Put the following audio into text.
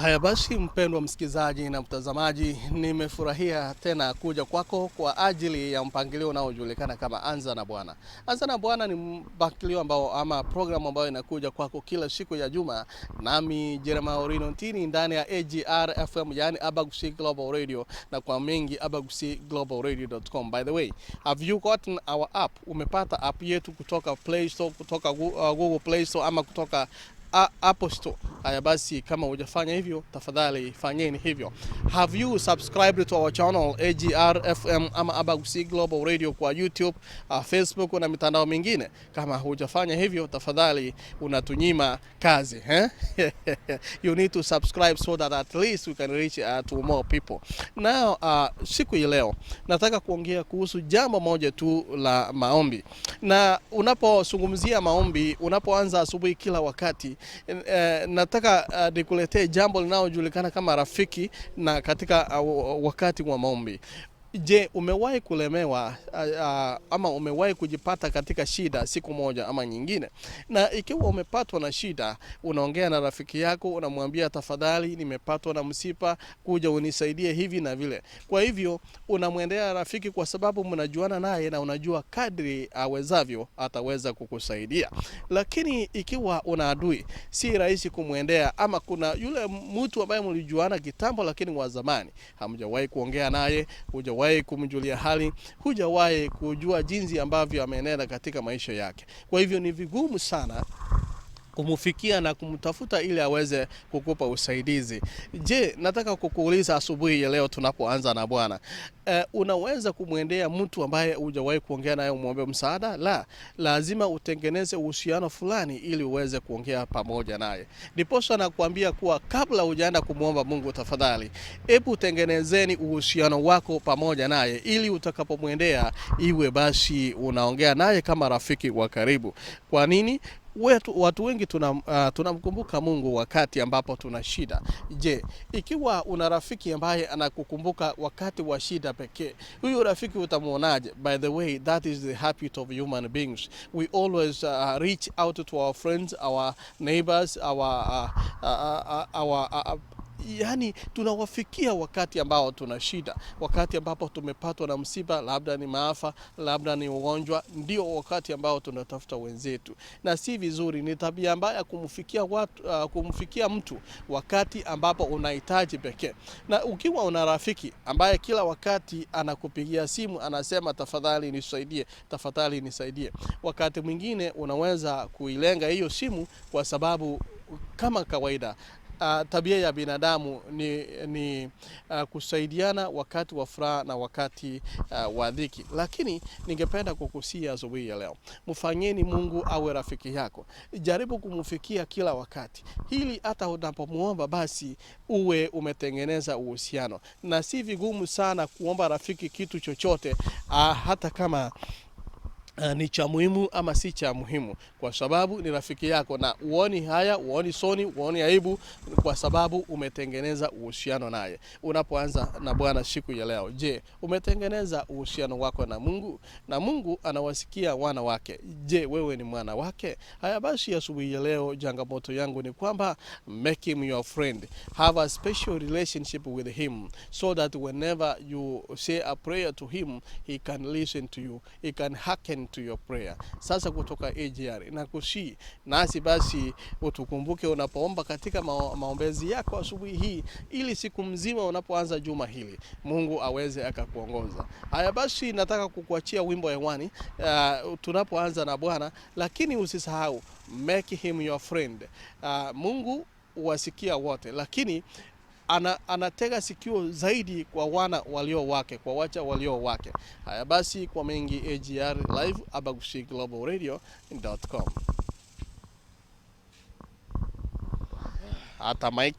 Haya basi, mpendwa msikilizaji na mtazamaji, nimefurahia tena kuja kwako kwa ajili ya mpangilio unaojulikana kama Anza na Bwana. Anza na Bwana ni mpangilio ambao ama programu ambayo inakuja kwako kila siku ya juma, nami Jeremiah Orino Ntini ndani ya AGR FM, yani Abagusii Global Radio, na kwa mengi abagusiiglobalradio.com. By the way, have you gotten our app? Umepata app yetu kutoka Play Store, kutoka Google Play Store ama kutoka Apple Store? Haya basi, kama hujafanya hivyo, tafadhali fanyeni hivyo. Have you subscribed to our channel AGR FM ama Abagusii Global Radio kwa YouTube, Facebook na mitandao mingine? Kama hujafanya hivyo, tafadhali unatunyima kazi, eh? You need to subscribe so that at least we can reach to more people. Now, siku ya leo nataka kuongea kuhusu jambo moja tu la maombi. Na unapozungumzia maombi, unapoanza asubuhi kila wakati, nataka nikuletee jambo linalojulikana kama rafiki na katika wakati wa maombi. Je, umewahi kulemewa ama umewahi kujipata katika shida siku moja ama nyingine? Na ikiwa umepatwa na shida, unaongea na rafiki yako, unamwambia, "Tafadhali, nimepatwa na msiba, kuja unisaidie hivi na vile." Kwa hivyo unamwendea rafiki kwa sababu mnajuana naye na unajua kadri awezavyo ataweza kukusaidia. Lakini ikiwa una adui, si rahisi kumwendea, ama kuna yule mtu ambaye mlijuana kitambo lakini wa zamani, hamjawahi kuongea naye, hujawahi kumjulia hali, hujawahi kujua jinsi ambavyo ameenenda katika maisha yake. Kwa hivyo ni vigumu sana kumfikia na kumtafuta ili aweze kukupa usaidizi. Je, nataka kukuuliza asubuhi ya leo tunapoanza na Bwana. Unaweza kumwendea mtu ambaye hujawahi kuongea naye umwombe msaada? La, lazima utengeneze uhusiano fulani ili uweze kuongea pamoja naye. Ndiposa nakuambia kuwa kabla hujaenda kumwomba Mungu, tafadhali hebu tengenezeni uhusiano wako pamoja naye ili utakapomwendea iwe basi unaongea naye kama rafiki wa karibu. Kwa nini? Watu wengi tunamkumbuka Mungu wakati ambapo tuna shida. Je, ikiwa una rafiki ambaye anakukumbuka wakati wa shida pekee, huyu rafiki utamuonaje? By the way, that is the habit of human beings. We always reach out to our friends, our neighbors, our yani tunawafikia wakati ambao tuna shida, wakati ambapo tumepatwa na msiba, labda ni maafa, labda ni ugonjwa, ndio wakati ambao tunatafuta wenzetu, na si vizuri. Ni tabia mbaya kumfikia mtu wakati ambapo unahitaji pekee. Na ukiwa una rafiki ambaye kila wakati anakupigia simu anasema, "Tafadhali nisaidie, tafadhali nisaidie," wakati mwingine unaweza kuilenga hiyo simu kwa sababu kama kawaida tabia ya binadamu ni kusaidiana wakati wa furaha na wakati wa dhiki. Lakini ningependa kukusihi asubuhi ya leo, mfanyeni Mungu awe rafiki yako, jaribu kumfikia kila wakati, ili hata unapomuomba basi uwe umetengeneza uhusiano, na si vigumu sana kuomba rafiki kitu chochote, hata kama ni cha muhimu ama si cha muhimu, kwa sababu ni rafiki yako, na uoni haya, uoni soni, uoni aibu, kwa sababu umetengeneza uhusiano naye. Unapoanza na Bwana siku ya leo, je, umetengeneza uhusiano wako na Mungu? Na Mungu anawasikia wana wake. Je, wewe ni mwana wake? Haya basi, asubuhi ya leo changamoto yangu ni kwamba make him your friend, have a special relationship with him so that whenever you say a prayer to him, he can listen to you, he can hearken to your prayer. Sasa kutoka AGR nakusihi nasi basi utukumbuke unapoomba katika maombezi yako asubuhi hii, ili siku mzima unapoanza juma hili Mungu aweze akakuongoza. Haya basi, nataka kukuachia wimbo hewani tunapoanza na Bwana, lakini usisahau make him your friend. Mungu huwasikia wote, lakini anatega sikio zaidi kwa wana walio wake, kwa wacha walio wake. Haya basi, kwa mengi AGR Live, abagusiglobalradio.com. Hata Mike.